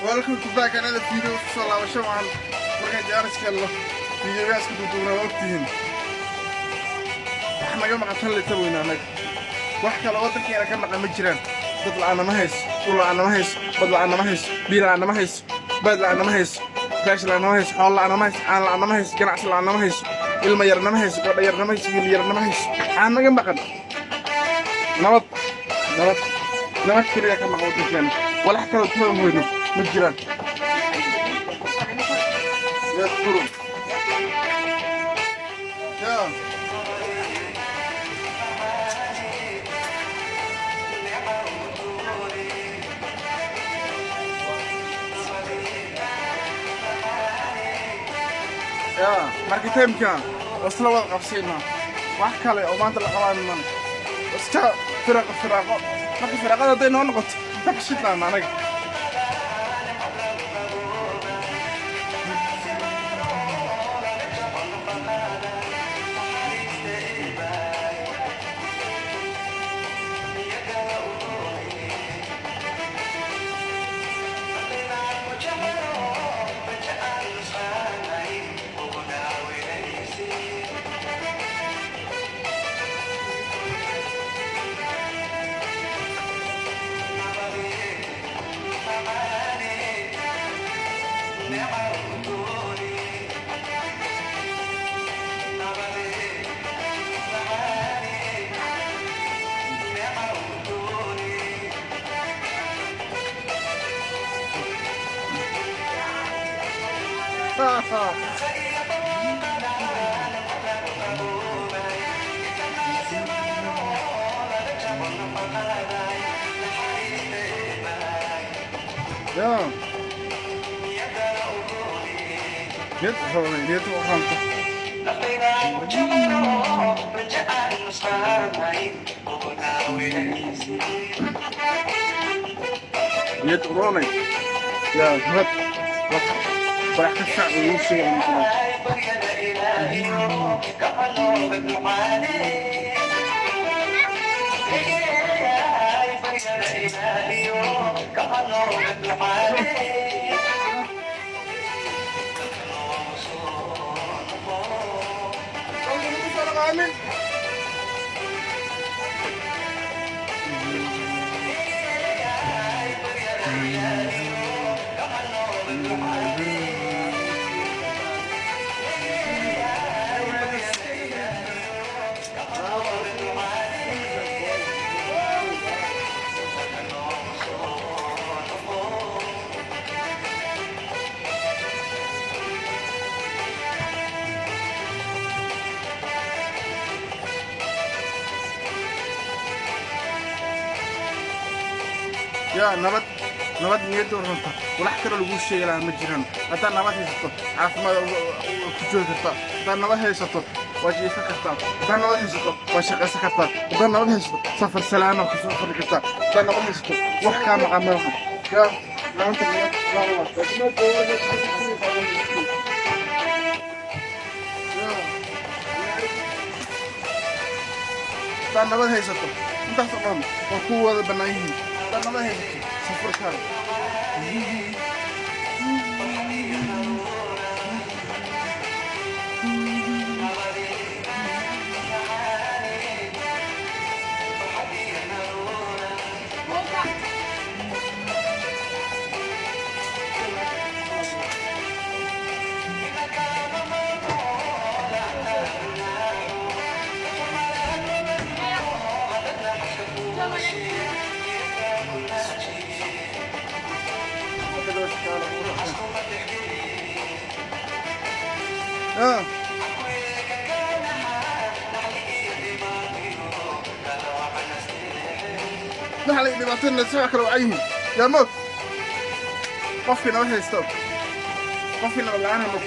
Welcome to back another video. Isku soo laabasho waxaan markaan jaaniska helno videogaas ka duuduubnaa. Waa ogtihiin, wax naga maqan tan lita weyna annaga. Wax kale waddankeena ka maqan ma jiraan. Dad la'aana ma hayso, dhul la'aana ma hayso, bad la'aana ma hayso, biyo la'aana ma hayso, baad la'aana ma hayso, raash la'aana ma hayso, xoolo la'aana ma hayso, caan la'aana ma hayso, ganacsi la'aana ma hayso, ilma yarna ma hayso, gabdha yarna ma hayso, wiil yarna ma hayso. Waxaa naga maqan nabad, nabad, nabad keliya ka maqan waddankeena. Walax kale tuban weyno ma jiraan. Yadkuru ya ya marka time-ka waa isla wada qabsaynaa. Wax kale oo maanta la qabaan male, iska firaaqo firaaqo. Marka firaaqada hadday noo noqoto, inta ka shidnaana anaga. Ya niyad roonay, niyad u roonta. Niyad u roonay ya nabad wax barax ka shacbi ugu sheegay. Aamin. Ya nabad, nabad, niyadda runta. Walax kale lagu sheegi lahaa ma jiraan. Haddaad nabad haysato, caafimaad ku joogi kartaa. Haddaad nabad haysato, waa jiifan kartaa. Haddaad nabad haysato, waa shaqaysan kartaa. Haddaad nabad haysato, safar salaama ku soo fari kartaa. Haddaad nabad haysato, wax kaa maqan malaha. Ya maanta niyad. Haddaad nabad haysato, intaas oo dhan waa ku wada bannaan yihiin. Haddaad nabad haysato, safarkaaga. Waxa la dhibaatada si wax kale wacan yihiin. Yaa moog qofkii nabad haysta og, qofkii nabad la'aana mog.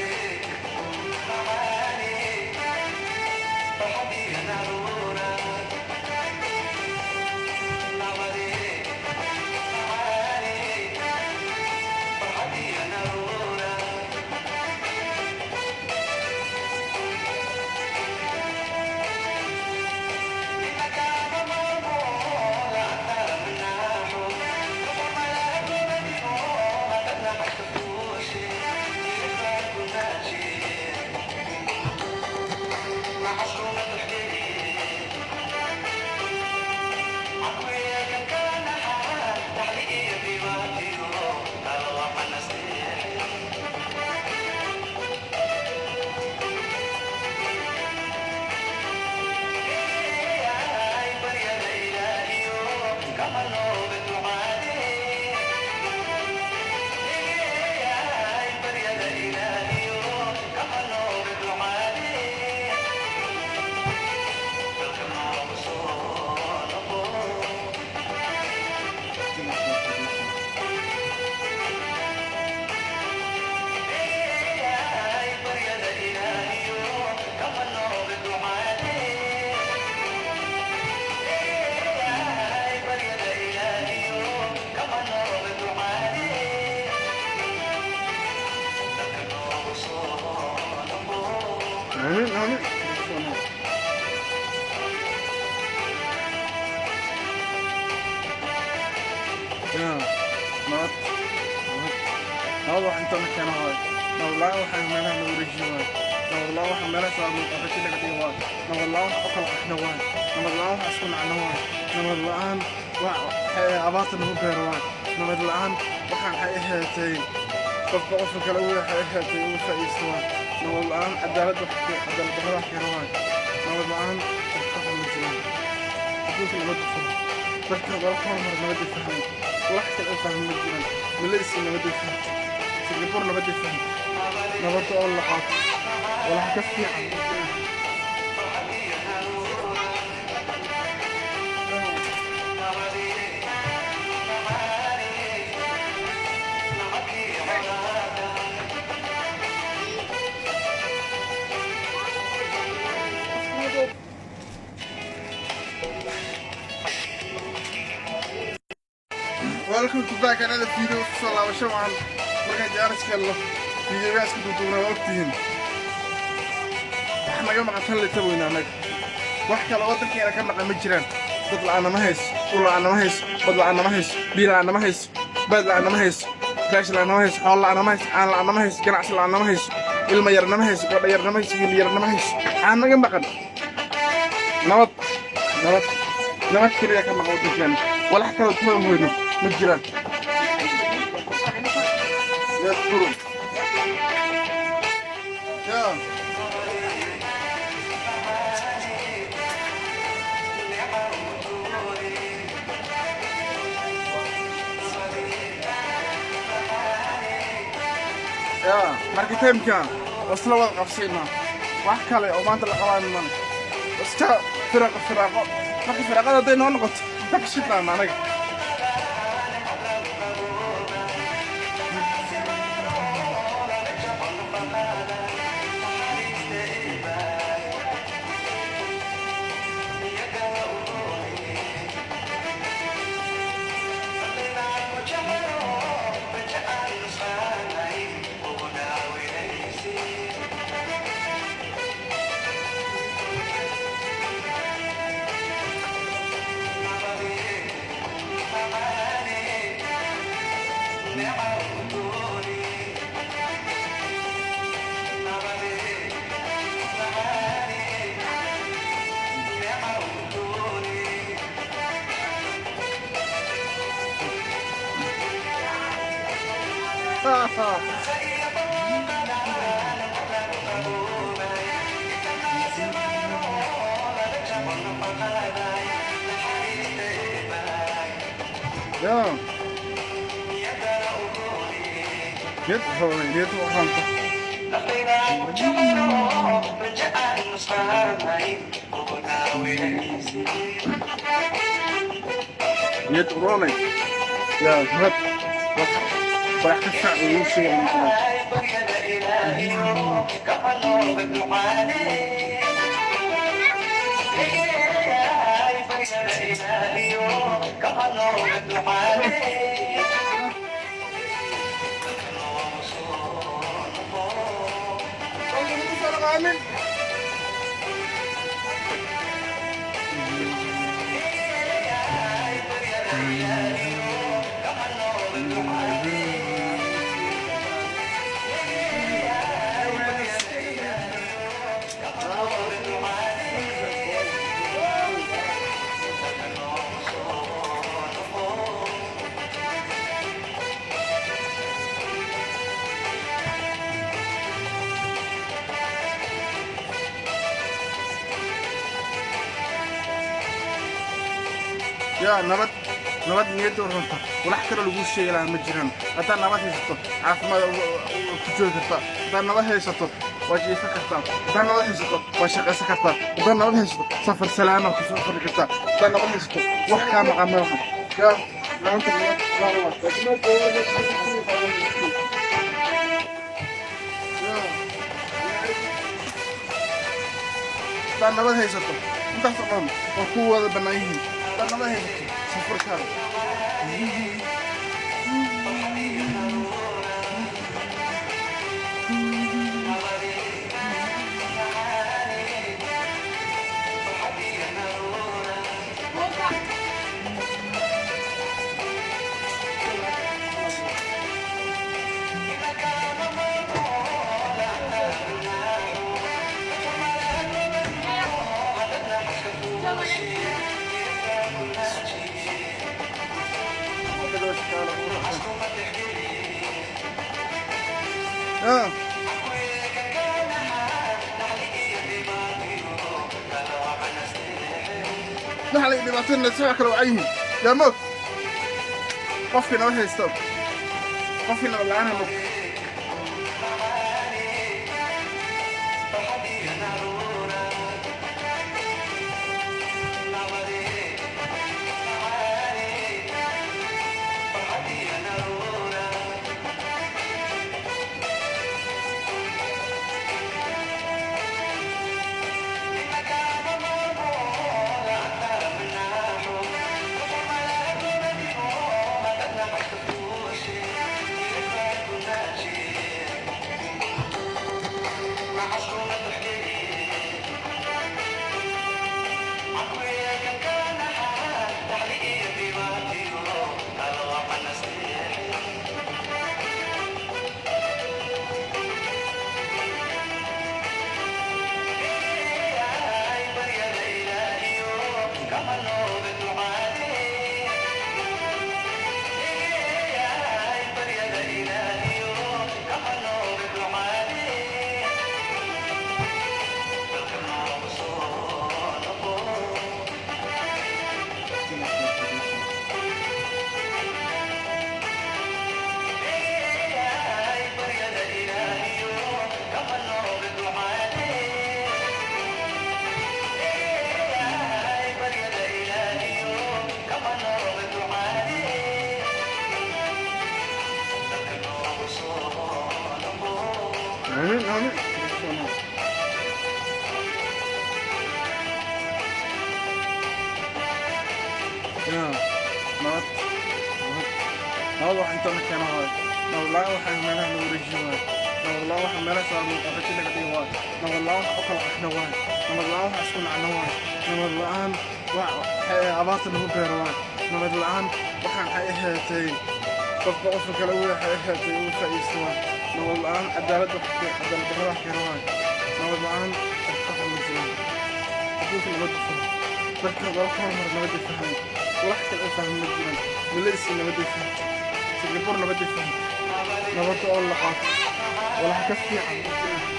Aamin, aamin. Ya nabad, nabad, nabad wax intana keena waayo. Nabad la-aan waxaa meelaha nagu wareejiyo waayo. Nabad la-aan waxaa meelaha qaxooti naga dhiga waayo. Nabad la-aan wax u kala qaxna waayo. Nabad la-aan wax isku nacna waayo. Nabad la-aan wax abaarta nagu beero waayo. Nabad la-aan waxaan waxay ahaatay qofka qofka kale waxay ahaatay uga faa'iidaysto waayo. Nabad la-aan cadaalad wax cadaalad darrada wax keena waayo. Nabad la-aan wax ka xun ma jiraan adduunka. Nabadda fahmo dadka dalka horumar, nabadda fahmay, wax kale u fahmi ma jiraan. Malaysia nabadda fahamtay, Singapore nabadda fahamtay. Nabadda oo la qaato walax ka fiican ma jiraan. Welcome to back another video. Kusoo laabasho wacan. Markaan jaaris helno videogaa iska duuduubnaa, waa ogtihiin. Wax naga maqan tan lita weyna annaga, wax kale waddankeena ka maqan ma jiraan. Dad la'aana ma hayso, dhul la'aana ma hayso, bad la'aana ma hayso, biyo la'aana ma hayso, baad la'aana ma hayso, raash la'aana ma hayso, xoolo la'aana ma hayso, caan la'aana ma hayso, ganacsi la'aana ma hayso, ilma yarna ma hayso, gabdha yarna ma hayso, wiil yarna ma hayso. Maxaa naga maqan? Nabad, nabad, nabad keliya ka maqan waddankeena. Walax kale toon weyno ma jiraan. Yadkuru ya. Ya marka time-ka isla wada qabsaynaa, wax kale oo maanta la qabaan male. Iska firaaqo, firaaqo. Marka firaaqada hadday noo noqoto inta ka shidnaan anaga. Ya niyad roonay, niyad u roonta. Niyad u roonay. Ya nabad wax wax ka fiican ugu sheegay ma jiraan. Aamin. Ya nabad, nabad, niyadda u runta. Walax kale lagu sheegi lahaa ma jiraan. Haddaad nabad haysato, caafimaad ku joogi kartaa. Haddaad nabad haysato, waa jiifan kartaa. Haddaad nabad haysato, waa shaqaysan kartaa. Haddaad nabad haysato, safar salaama ku soo fari kartaa. Haddaad nabad haysato, wax kaa maqan ma laha. Ya maanta nabad. Haddaad nabad haysato, intaas oo dhan waa ku wada bannaan yihiin. Haddaad nabad haysato, safarkaaga. Ah. Naxli dhibaatada sidoo kale waa yihiin. Yaa moog? Qofkii nabad haysta og, qofkii nabad la'aana moog. Amiin, amiin. Ya nabad, nabad, nabad. Wax inta la keeno waayo. Nabad la'aan waxaa meelaha lagu wareejiyo waayo. Nabad la'aan waxa meelaha saaran qaxooti laga dhigi waayo. Nabad la'aan wax u kala qaxno waayo. Nabad la'aan wax isku nacno waayo. Nabad la'aan wax waxay abaarta lagu beero waayo. Nabad la'aan waxaan waxay ahaatay qofka qofka kale waxay ahaatay ugu faa'iidaysto waayo. Nabad la'aan cadaalad wax cadaalad darro wax keeno waayo. Nabad la'aan wax ka xun ma jiraan adduunka. Nabadda faham dadka dalka horumar, nabadda fahmay, wax kale oo fahmi ma jiraan. Malaysia nabadda fahamtay, Singapore nabadda fahamtay. Nabadda oo la qaato walax ka fiican ma jiraan.